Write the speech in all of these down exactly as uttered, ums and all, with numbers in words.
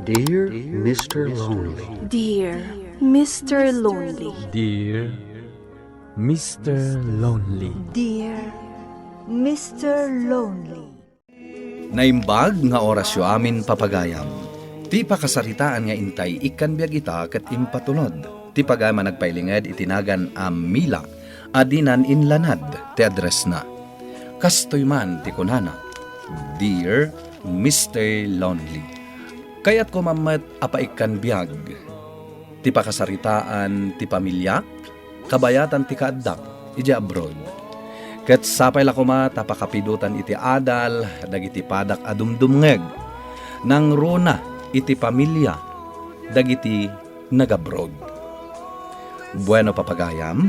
Dear Mister Lonely. Dear Mister Lonely. Dear Mister Lonely. Dear Mister Lonely. Naimbag nga orasyo amin, papagayam. Ti pakasaritaan nga intay ikkan biag ita ket impatulod. Ti pagayam a nagpailinged iti nagan a Mila a dinan inlanad ti addressna. Kastoy man ti kunana, "Dear Mister Lonely, kayatko man met a paikkan biag ti pakasaritaan ti pamiliak, kabayatan ti kaaddak idiay abroad. Ket sapay la koma ta pakapidotan iti adal dagiti padak a dumdumngeg, nangruna iti pamilia dagiti nagabroad." Bueno, papagayam,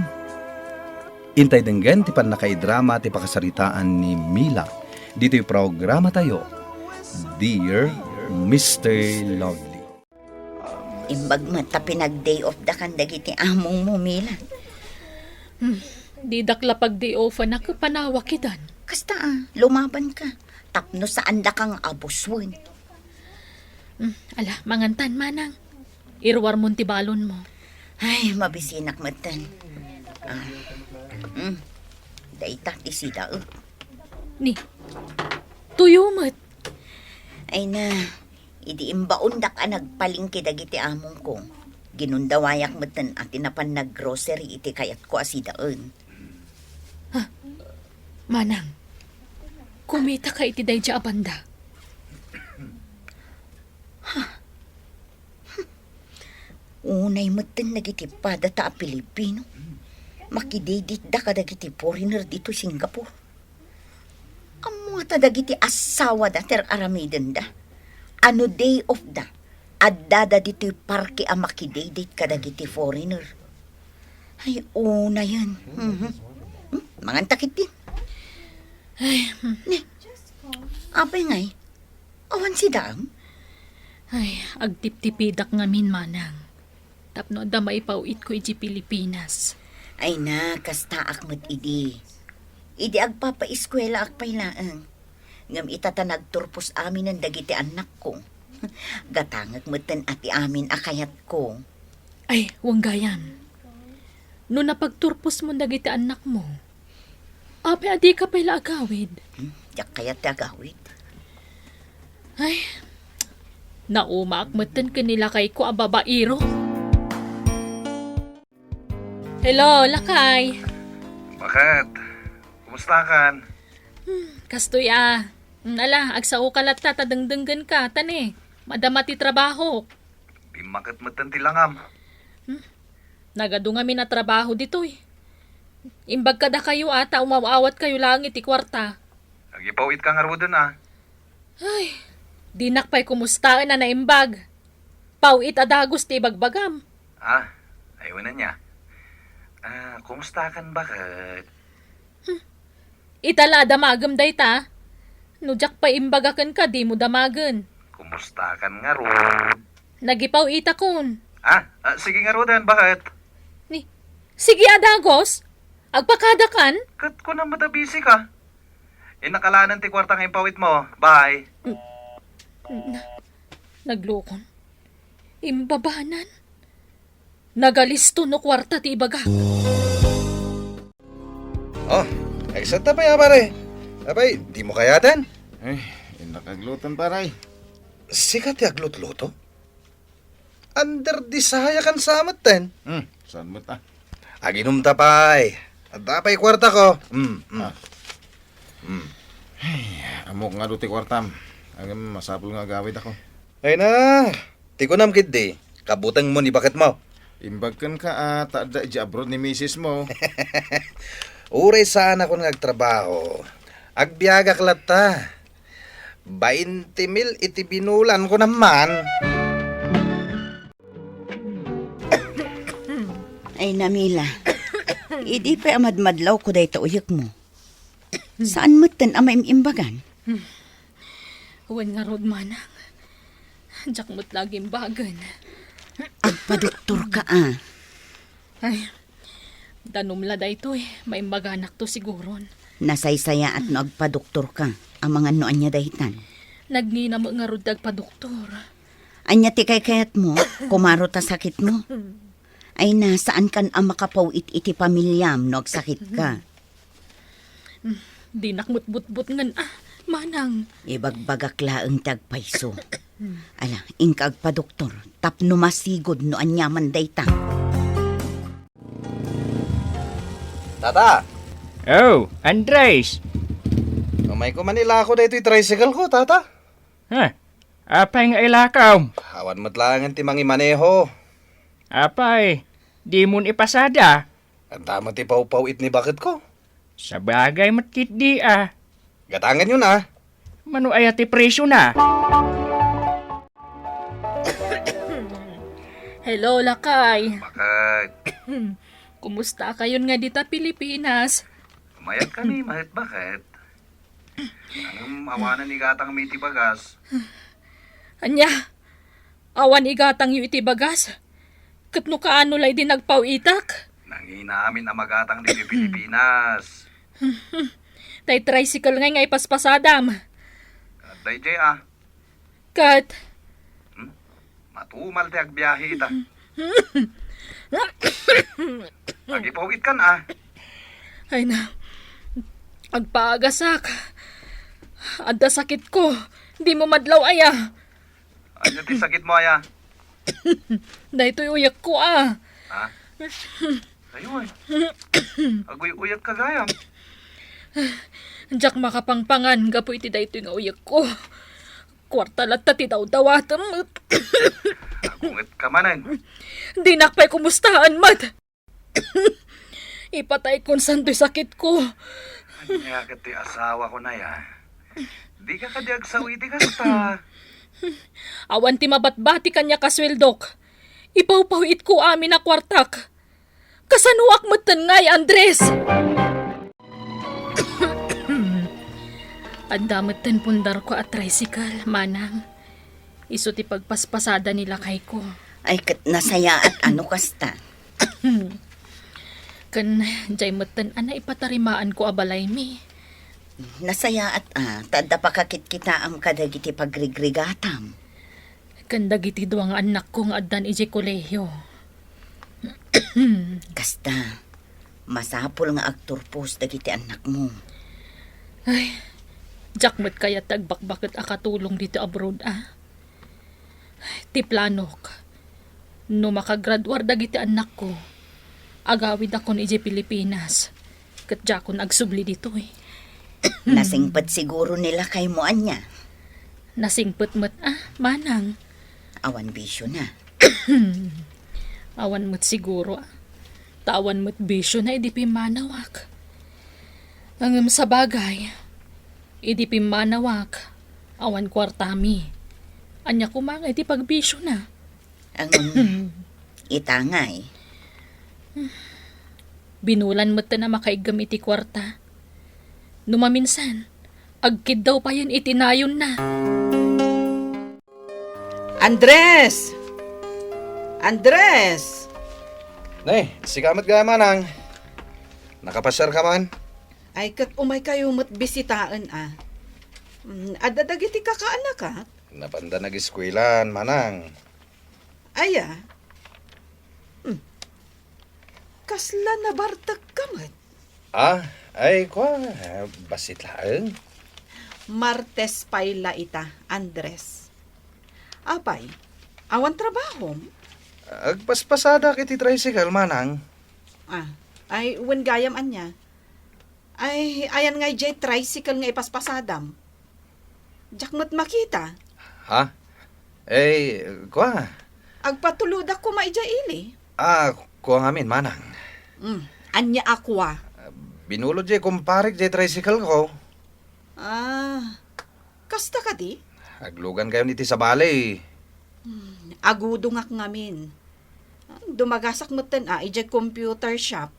intay denggen ti pannakaidrama ti pakasaritaan ni Mila ditoy programatayo, Dear Mister Lonely. Imbag met ta pinag-day off da kan dagiti amongmo, Mila. Hmm, didak la pag-day off-an a ket panawakidan. Kasta, ah, lumaban ka. Tapno saan da kang abuswen. Hmm, ala, mangantan, manang. Iruarmon ti balonmo. Ay, mabisinak metten. Ah, hmm, dayta ti sida, eh. Ni, tuyo met. Ay na, idi imbaondak a nagpalengke dagiti amongko, ginundawayak metten a ti napan nag-grocery iti kayatko a sidaen. Ha? Manang, kumitaka iti daydiay a banda. Ha? Unay metten dagiti padata a Pilipino, makidate-dateda kadagiti foreigner ditoy Singapore. Ammo ngata dagiti asawada ti ar-aramidenda? A no day off da, addada ditoy parke a makidate-date kadagiti foreigner. Ay, unayen. Mhm. Hmm, manganta ketdi. Ay, hmm. Ni, apay ngay? Awan sidaem? Ay, agtiptipidak ngamin, manang. Tapno adda maipaw-itko idiay Pilipinas. Ay na, kastaak met idi. Idi agpapaeskuelaak pay laeng. Ngem ita ta nagturpos aminen dagiti annakko. Gatangek metten a ti amin a kayatko. Ay, wen gayam. No napagturposmon dagiti annakmo, apay a dika pay la agawid? Hmm, diak kayat ti agawid. Ay, naumaak metten ken ni lakayko a babaero. Hello, lakay. Baket? Kumustakan? Hmm, kastoy a. Hmm, ala, agsaoka latta ta dengdenggenka, ta ne, madama ti trabahok. Bimmaket metten ti langam. Hmm, nagadu ngamin a trabaho ditoy. Imbag kadakayo a ta umaw-awatkayo laeng iti kuarta. Agipaw-itka ngaruden a. Ay, dinak pay kumustaen a naimbag. Paw-it a dagus ti ibagbagam. Ah, ay, wen ania. Ah, kumustakan, baket? Hmm. Ita la a damagem dayta. No diak pay imbaga kenka, dimo damagen. Kumustakan ngarud? Nagipaw-itakon. Ah, ah, sige ngaruden, baket? Ni, sige a dagus. Agpakadakan? Ket kunam met a busy ka. Innak alanen ti kuarta nga impaw-itmo. Bye. Na, naglukon. Imbabanan. Nagalisto no kuarta ti ibagak. Oh, agsat ta pay a, pare. Apay, dimo kayaten? Ay, innak agluton, pare. Sika ti aglutluto? Under the saya kan sa metten. Hmm, saan met a? Aginom ta pay. Adda pay kuartako. Hmm, hmm. Ah. Hmm. Ay, ammok nga adu ti kuartam. Ngem masapul nga agawidakon. Ay na, ti kunam ketdi, kabutengmo ni baketmo. Imbag kenka a ta adda idiay abroad ni misismo. Uray saanakon nga agtrabaho, agbiagak latta. Bainte mil iti binulan ko naman. Ay, Namila, idi pay a madmadlawko dayta uyekmo, saan metten a maim-imbagan? Wen ngarud, manang. Diak met la agimbagen. Agpadoktorka a. Ay, danum la daytoy, maimbaganakto siguron. Nasaysayaat no agpadoktorka, amangan no ania daytan. Nagnina met ngarud ti agpadoktor. Ania ti kaykayatmo? Kumaro ta sakitmo? Ay na, saankan a makapaw-it iti pamiliam no agsakitka. Dinak met butbutngen, ah, manang. Ibagbagak laeng ti agpayso. Ala, inka agpadoktor, tapno masigud no aniaman dayta. Tata! Oh, Andres! Umayko man ilako daytoy tricycle ko, Tata. Ha? Apay nga ilakaw? Awan met laengen ti mangimaneho. Apay, dimon ipasada? Adda met ti pawpaw-it ni baketko. Sabagay met ketdi a. Gatangenyon a. Mano aya ti presyo na? Hello, lakay. Baket. Kumusta kayon nga dita Pilipinas? Umayatkami, mahet baket. Ngem awanen igatangmi iti bagas. Ania? Awan igatangyo iti bagas? Ket no kaano lay di nagpaw-itak? Nangina amin a magatang ditoy Pilipinas. Tay tricycle ngay nga ipaspasadam. Adda idiay a. Ket? Hmm? Matumal ti agbiahe ita. Agipaw-itkan a. Ay na. Agpaagasak. Adda sakitko. Dimo madlaw aya. Ania ti sakitmo aya? Daytoy uyekko a. Ha? Ayo ay. Aguy-uyetka gayam. Diak makapangpangan gapu iti daytoy nga uyekko. Kuarta latta ti dawdawatem. Agungetka manen. Dinak pay kumustaan met. Ipataykon santoy sakitko. Ania ket ti asawako nay a? Dika kadi agsao iti kasta? Awan ti mabatbati kaniak a sueldok. Ipawpaw-itko amin a kuartak. Kasanoak metten ngay, Andres? Adda metten pundarko a tricycle, manang. Isu ti pagpaspasada ni lakayko. Ay, ket nasayaat a no kasta. Ken diay metten a naipatarimaanko a balaymi. Nasayaat a, ta adda pakakitkitaam kadagiti pagrigrigatam. Ken dagiti dua nga annakko nga addan idiay kolehio. Kasta, masapul nga agturpos dagiti annakmo. Ay, diak met kayat ti agbakbaket a katulong ditoy abroad a. Ti planok, no makagraduar dagiti annakko, agawidakon idiay Pilipinas, ket diakon agsubli ditoy. Nasingpet siguro ni lakaymo ania? Nasingpet met a, manang. Awan bisiona. Awan met siguro a. Ta awan met bisiona idi pimmanawak. Ngem sabagay, idi pimmanawak, awan kuartami. Ania koma nga iti pagbisiona? Ngem, ita ngay. Binulan metten a makaiggem iti kuarta. No maminsan, agkiddaw payen iti nayonna. Andres! Andres! Ne, sika met gayam, manang. Nakapasiarka man? Ay, ket umaykayo met bisitaen a. Mm, adda dagiti kakaannak a? Napanda nageskuelaan, manang. Aya? Hmm. Kasla nabartekka met? Ah, ay, kua, bassit laeng. Martes pay la ita, Andres. Apay, awan trabahom? Agpaspasadak iti tricycle, manang. Ah, ay, wen gayam ania? Ay, ayan nga idiay tricycle nga ipaspasadam. Diak met makita. Ha? Eh, kua? Agpatulodak koma idiay ili. Ah, kua ngamin, manang. Hmm, ania a kua? Binulod diay kumparek diay tricycle ko. Ah, kasta kadi? Aglugan kayon iti sabali. Hmm, agudongak ngamin. Dumagasak metten a idiay computer shop.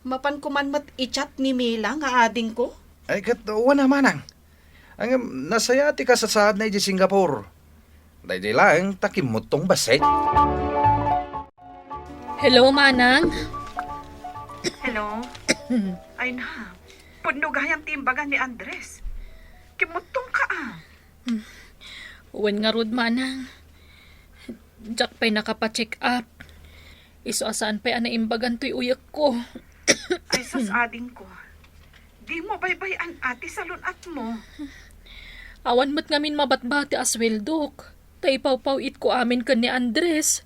Mapan koman met i-chat ni Mila nga adingko? Ay, ket wen a, manang. Ngem nasayaat ti kasasaadna idiay Singapore. Daydi laeng ta kimmuttong bassit. Hello, manang. Hello. Ay na, pudno gayam ti imbaga ni Andres. Kimmuttongka a. Wen ngarud, manang. Diak pay nakapa-check up. Isu a saan pay a naimbagan toy uyekko. Ay, sus, adingko. Dimo baybay-an a ti salun-atmo. Awan met ngamin mabatbati a sueldok. Ta ipawpaw-itko amin ken ni Andres.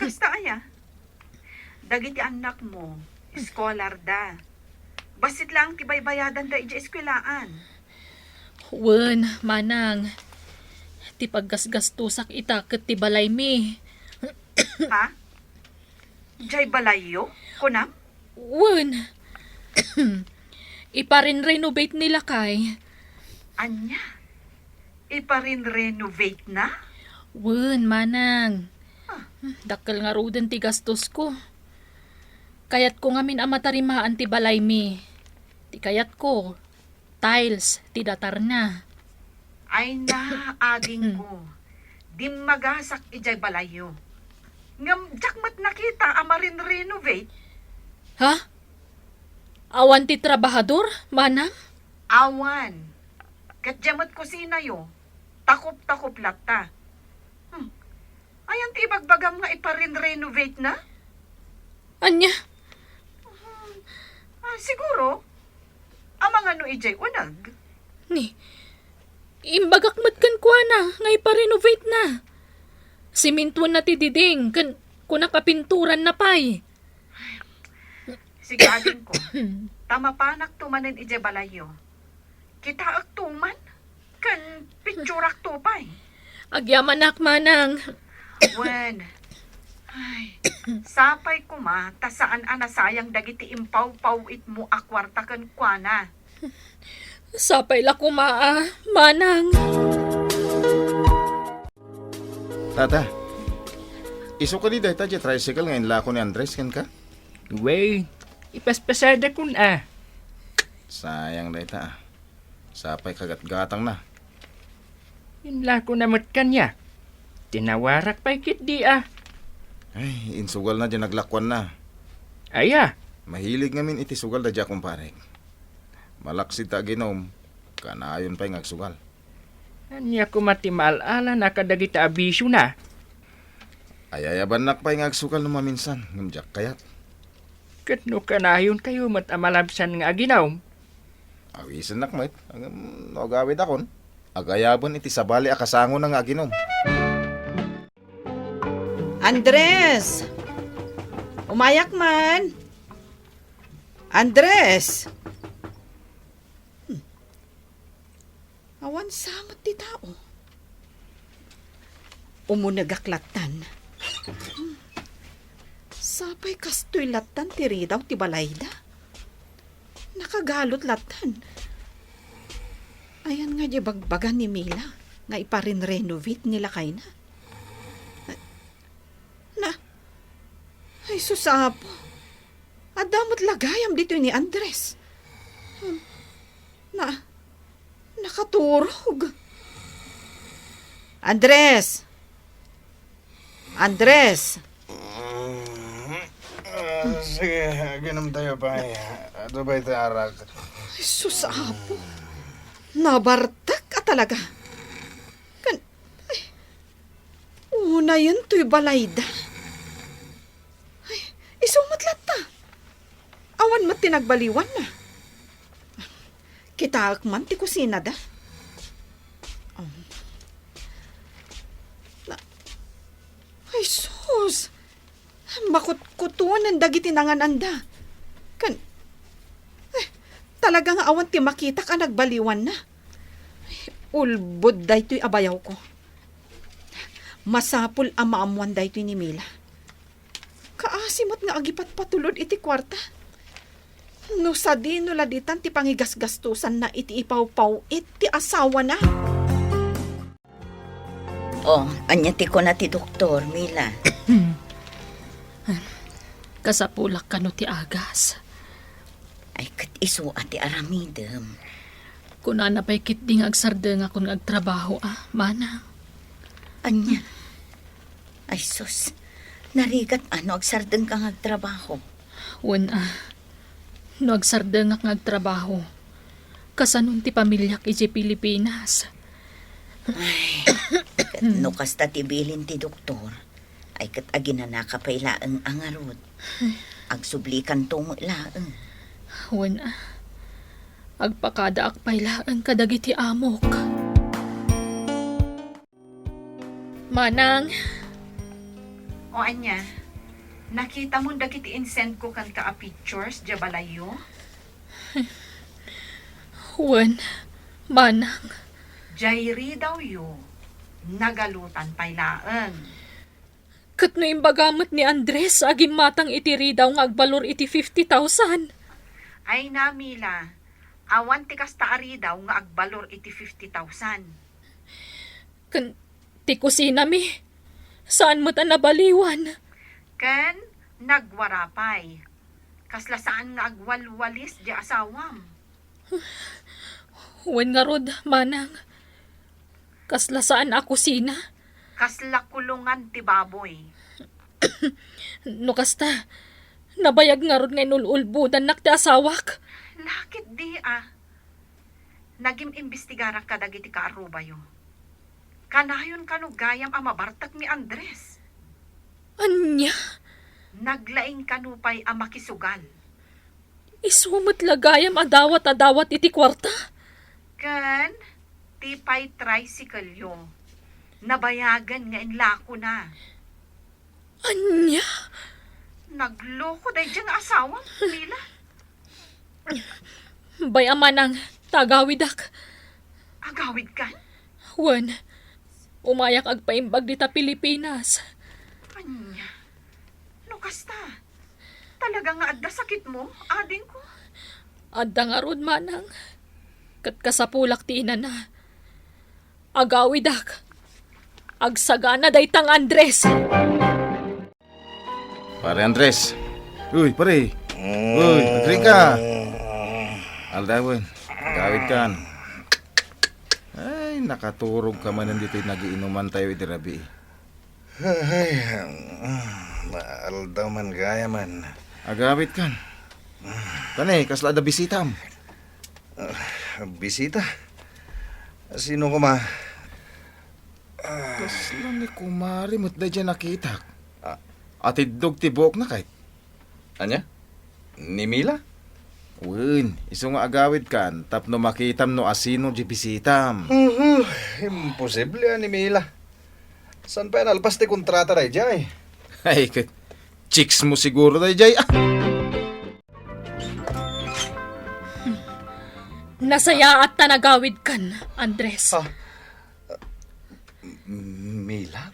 Kasta aya? Dagiti annakmo, eskolarda. Bassit laeng ti baybayadanda idiay eskuelaan. Wen, manang. Ti paggasgastosak ita ket ti balaymi. Ha? Diay balayyo, kunam? Wen. Iparin-renovate ni lakay. Ania? Iparin-renovate na? Wen, manang. Ah. Dakkel ngaruden ti gastosko. Kayatko ngamin a matarimaan ti balaymi. Ti kayatko, tiles ti datarna. Ay na, adingko. Dimmagasak idiay balayyo. Ngem diak met nakita a marin-renovate. Ha? Awan ti trabahador, manang? Awan. Ket diay met kusinayo, takop-takop latta. Hmm. Ayan ti ibagbagam nga iparin-renovate na? Ania? Ah, siguro, amangano idiay uneg. Ni, imbagak met kenkuana nga ipa-renovate na. Simintuenna ti diding ken kunak a pinturanna pay. Sige, adingko. Ta mapanakto manen idiay balayyo. Kitaekto man, ken pitsurakto pay. Agyamanak, manang. Wen. Ay, sapay koma, ta saan a nasayang dagiti impawpaw-itmo a kuarta kenkuana. Sapay la koma a, manang. Tata, isu kadi dayta diay tricycle nga inlako ni Andres kenka? Wey, ipaspasadakon a. Sayang dayta a. Sapay kagatgatangna. Inlakona met kaniak. Tinawarak pay ketdi a. Ay, insugalna diay naglakuanna. Aya? Mahilig ngamin iti sugalda diay kumparek. Malaksid ta aginom, kanayon pay nga agsugal. Ania koma ti maal-alana kadagita a bisiona? Ayayabannak pay nga agsugal no maminsan, ngem diak kayat. Ket no kanayonkayo met a malabsan nga aginom? Awisennak met, ngem no agawidakon, agayaben iti sabali a kasangona nga aginom. Andres! Umayak man! Andres! Hmm. Awan sa met ti tao. Umunegak lattan. Hmm. Sapay kastoy lattan ti ridaw ti balayda. Nakagalot lattan. Ayan nga diay bagbaga ni Mila nga iparin-renovate ni lakayna. Na, ay sus, Apo. Adda met la gayam ditoy ni Andres. Hmm. Na, nakaturog. Andres! Andres! Ah, sige, aginom tayo pay. Ato pay ti arak. Ay, sus, Apo. Nabartek a talaga. Kan, ay, unayen toy balayda. Ay, isu met latta. Awan met ti nagbaliwanna. Kitaek man ti kusinada. Um. Na, ay, sus! Makutkutonen dagiti nangan-anda. Kan, eh, talaga nga awan ti makitak a nagbaliwanna. Ay, ulbod daytoy a bayawko. Masapul a maammoan daytoy ni Mila. Kaasi met nga agipatpatulod iti kuarta. No sadino la ditan ti pangigasgastosanna iti ipawpaw-it ti asawana. Oh, ania ti kuna ti doktor, Mila? Kasapulak kano ti agas? Ay, ket isu a ti aramidem. Kunana pay ketdi nga agsardengakon nga agtrabaho, a, manang. Ania? Ay, sus. Narigat a no agsardengka nga agtrabaho? Wen, a. No agsardengak nga agtrabaho, kasanon ti pamiliak idiay Pilipinas? Ay, Hmm. No kasta ti bilin ti doktor, ay ket aginanaka pay laeng a ngarud. Agsublikanto met laeng. Wen, agpakadaak pay laeng kadagiti amok. Manang. O ania, nakitamon dagiti insend ko kenka a pictures diay balayyo? Wen, Manang. Diay ridawyo, nagalutan pay laeng. Ket no imbaga met ni Andres a gimmatang iti ridaw nga agbalor iti fifty thousand? Ay na, Mila, awan ti kasta a ridaw nga agbalor iti fifty thousand. Ken ti kusinami, saan met a nabaliwan. Ken nagwarapay. Kasla saan nga agwalwalis diay asawam. Wen ngarud, Manang. Kasla saan a kusina. Kasla kulungan ti baboy. No kasta, nabayag ngarud nga inul-ulbodannak ti asawak. Lakit di a. Nagim-imbestigarak kadagiti kaarrubayo. Kanayon kano gayam a mabartek ni Andres. Ania? Naglaing kano pay a makisugal. Isu met la gayam a dawat a dawat iti kuarta? Ken ti pay tricycle-yo. Nabayagen nga inlakona. Ania? Nagloko daydiay nga asawam, Mila. Bay a Manang, ta agawidak. Agawidkan? Wen, umayak agpaimbag dita Pilipinas. Ania? No kasta, talaga nga adda sakitmo, adingko? Adda ngarud, Manang. Ket kasapulak ti inana. Agawidak. Agsagana dayta nga Andres. Pare Andres. Uy, pare. Uy, agriing ka. Aldawen. Agawidkan. Ay, nakaturogka manen ditoy nagiinumantayo idi rabii. Ay, maaldaw man gayamen. Agawidkan. Kani, kasla adda bisitam? Ah, bisita? Sino koma? Ah. Kasla ni kumare met daydiay nakitak. Ah. Atiddog ti buokna ket. Ania? Ni Mila? Wen, isu nga agawidkan tapno makitam no asino diay bisitam. Uhu, imposible a ni Mila. Saan pay a nalpas ti kontrata daydiay? Ay, ket chicks mo siguro daydiay, ah. Nasayaat ta nagawidkan, Andres. Ah, M-, Mila?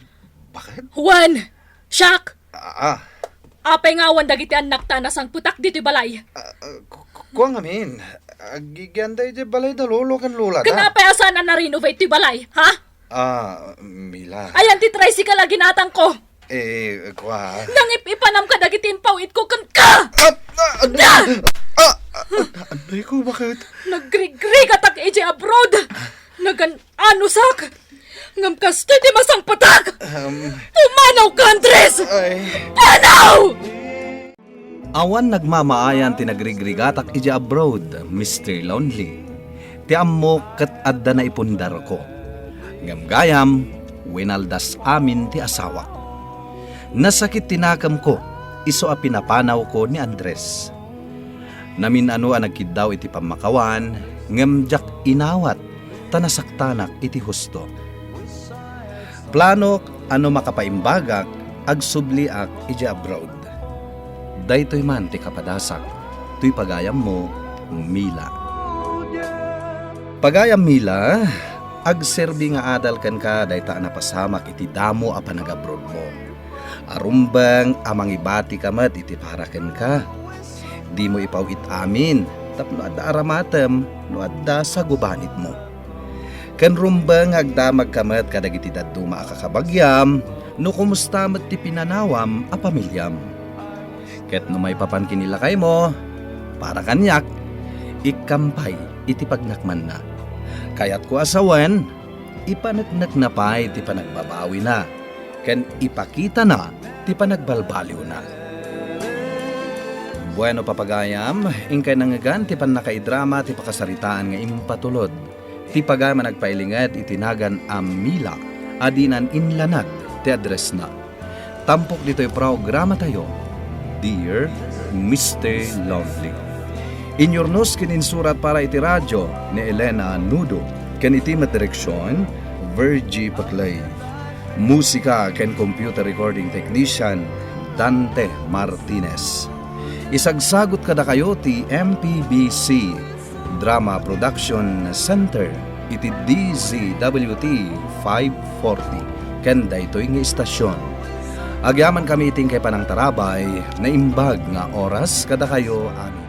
Bakit? Juan! Siak! Ah, ah. Apay nga awan dagiti annakta a nasangpetak ditoy balay? Ah, ah, ku-, ku-, kua ngamin. Agigianda idiay balay da lolo ken lola da. Ken apay a saan a na-renovate toy balay, ha? Ah, Mila. Ayan ti tricycle a ginatangko. Eh, kua. Nangip-ipanam kadagiti impawitko kenka! Ah, ah, ah, ah, ah, anay ko, bakit? Nagrigrigatak idiay abroad. Nagan-anusak. Ngem kastoy ti masangpetak. Um, Pumanawka, Andres! Ay. Panaw! Awan nagmamaayan ti nagrigrigatak idiay abroad, Mister Lonely. Ti ammok ket adda naipundarko. Ngem gayam, winaldas amin ti asawak. Nasakit ti nakemko, isu a pinapanawko ni Andres. Namin-ano a nagkiddaw iti pammakawan, ngem diak inawat ta nasaktanak iti husto. Planok a no makapaimbagak, agsubliak idiay abroad. Daytoy man ti kapadasak, toy pagayammo, Mila. Pagayam Mila, agserbi nga adal kenka dayta a napasamak iti damo a panagabroadmo. Arumbeng a mangibatika met iti para kenka. Dimo ipaw-it amin tapno adda aramatem no adda sagubanitmo. Ken rumbeng nga agdamagka met kadagiti dadduma a kakabagiam no kumusta met ti pinanawam a pamiliam. Ket no maipapan kinilakaymo, para kaniak, ikkam pay iti pagnakmanna. Kayatko a sawen, ipaneknekna pay ti panagbabawina ken ipakitana ti panagbalbaliwna. Bueno, papagayam, inkay nangngegan ti pannakaidrama ti pakasaritaan nga impatulod ti pagayam a nagpailinget iti nagan a Mila. a dinan inlanad ti addressna. Tampok ditoy programatayo, Dear Mister Lonely. Inyurnos ken insurat para iti radio ni Elena Nudo ken iti met direksion, Virgie Paclay. Musika ken computer recording technician, Dante Martinez. Isagsagot kadakayo ti M P B C Drama Production Center iti D Z W T five forty ken daytoy nga istasyon. Agyamankami iti inkay panangtarabay, naimbag nga oras kadakayo amin.